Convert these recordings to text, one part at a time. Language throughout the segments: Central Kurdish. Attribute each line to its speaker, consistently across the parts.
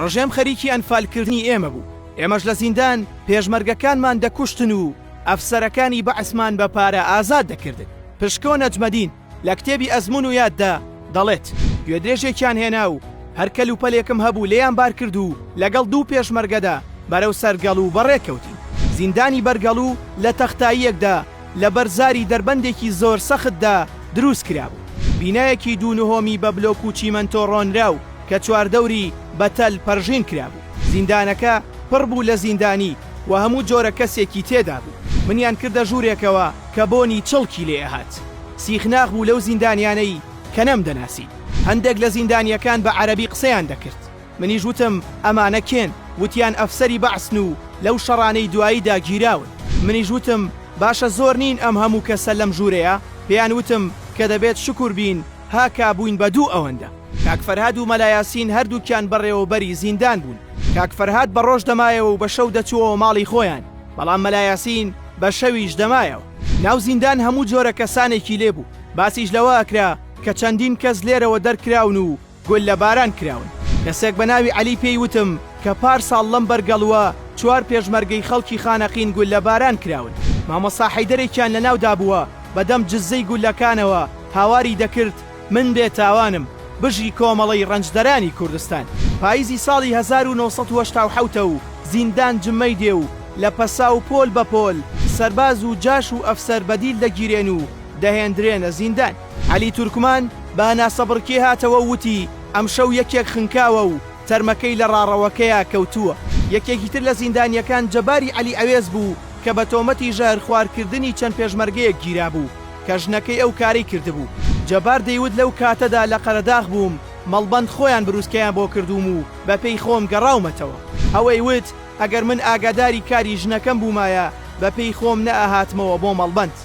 Speaker 1: ڕژێم خەریکی ئەنفالکردنی ئێمە بوو، ئێمەش لە زیندان پێشمەرگەکانمان دەکوشتن و ئەفسەرەکانی بەعسمان بە پارە ئازاد دەکردن. پشکۆ نەجمەدین لە کتێبی ئەزموون و یاددا دەڵێت، گوێدرێژێکیان هێنا و هەر کەلوپەلێکم هەبوو لێیان بار کرد و لەگەڵ دوو پێشمەرگەدا بەرەو سەرگەڵوو بەڕێ کەوتین. زیندانی بەرگەڵوو لە تەختاییەکدا لە بەر زاری دەربەندێکی زۆر سەختدا دروست کرابوو. بینایەکی دوو نهۆمی بە بلۆک و چیمەنتۆ ڕۆنراو کە چواردەوری بە تەل پەرژین کرابوو. زیندانەکە پڕ بوو لە زیندانی و هەموو جۆرە کەسێکی تێدا بوو. منیان کردە ژوورێکەوە کە بۆنی چڵکی لێ ئەهات. سیخناخ بوو لەو زیندانیانەی کە نەمدەناسی. هەندێک لە زیندانییەکان بە عەرەبی قسەیان دەکرد. منیش وتم ئەمانە کێن؟ وتیان ئەفسەری بەعسن و لەو شەڕانەی دواییدا گیراون. منیش وتم باشە زۆر نین ئەم هەموو کەسە لەم ژوورەیا؟ پێیان وتم کە دەبێت شوکور بین هاکا بووین بە دوو ئەوەندە. کاک فەرهاد و مەلا یاسین هەردووکیان بەڕێوەبەری زیندان بوون. کاک فەرهاد بە ڕۆژ دەمایەوە و بە شەو دەچووەوە ماڵی خۆیان، بەڵام مەلا یاسین بە شەویش دەمایەوە. ناو زیندان هەموو جۆرە کەسانێکی لێ بوو. باسیش لەوە ئەکرا کە چەندین کەس لێرەوە دەرکراون و گوللەباران کراون. کەسێک بە ناوی عەلی پێی وتم کە پار ساڵ لەم بەرگەڵووە چوار پێشمەرگەی خەڵکی خانەقین گوللەباران کراون. مامۆستا حەیدەرێکیان لە ناودا بووە بە دەم جززەی گوللەکانەوە هاواری دەکرد من بێ تاوانم، بژی کۆمەڵەی ڕەنجدەرانی کوردستان. پاییزی ساڵی 1987 ە و زیندان جمەی دێ و لە پەسا و پۆل بە پۆل سەرباز و جاش و ئەفسەر بە دیل دەگیرێن و دەهێندرێنە زیندان. عەلی تورکمان بە هەناسەبڕکێ هاتەوە و وتی، ئەمشەو یەکێک خنکاوە و تەرمەکەی لە ڕاڕەوەکەیا کەوتووە. یەکێکی تر لە زیندانییەکان جەباری عەلی عەوێز بوو کە بە تۆمەتی ژەهرخوارکردنی چەند پێشمەرگەیەک گیرابوو کە ژنەکەی ئەو کارەی کردبوو. جەبار دەیوت لەو کاتەدا لە قەرەداغ بووم، مەڵبەند خۆیان بروسکەیان بۆ کردووم و بە پێی خۆم گەڕاومەتەوە. ئەو ئەیوت ئەگەر من ئاگاداری کاری ژنەکەم بوومایە بە پێی خۆم نەئەهاتمەوە بۆ مەڵبەند.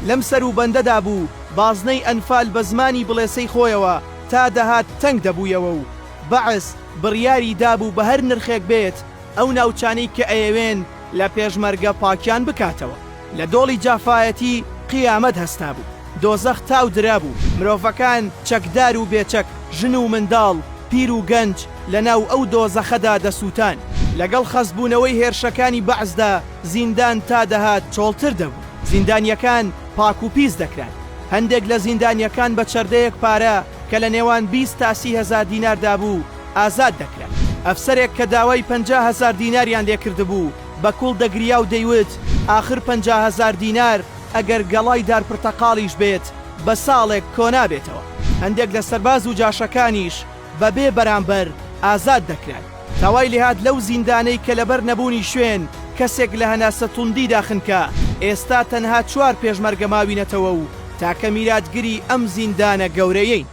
Speaker 1: لەم سەروبەندەدا بوو بازنەی ئەنفال بە زمانی بڵێسەی خۆیەوە تا دەهات تەنگ دەبوویەوە و بەعس بڕیاری دابوو بە هەر نرخێک بێت ئەو ناوچانەی کە ئەیەوێن لە پێشمەرگە پاکیان بکاتەوە. لە دۆڵی جافایەتی قیامەت هەستابوو. دۆزەخ تاو درابوو. مرۆڤەکان چەکدار و بێچەک، ژن و منداڵ، پیر و گەنج لە ناو ئەو دۆزەخەدا دەسووتان. لەگەڵ خەستبوونەوەی هێرشەکانی بەعسدا زیندان تا دەهات چۆڵتر دەبوو. زیندانییەکان پاک و پیس دەکران. هەندێک لە زیندانییەکان بە چەردەیەک پارە کە لە نێوان 20 تا 30 هەزار دیناردا بوو، ئازاد دەکران. ئەفسەرێک کە داوای 50 هەزار دیناریان لێ کردبوو، بە کوڵ دەگریا و دەیوت، ئاخر 50 هەزار دینار ئەگەر گەڵای دارپرتەقاڵیش بێت، بە ساڵێک کۆنابێتەوە. هەندێک لە سەرباز و جاشەکانیش بە بێ بەرامبەر ئازاد دەکران. تا وای لێهات لەو زیندانەی کە لەبەر نەبوونی شوێن کەسێک لە هەناسە توندیدا خنکا، ئێستا تەنها چوار پێشمەرگە ماوینەتەوە و تاکە میراتگری ئەم زیندانە گەورەیەین.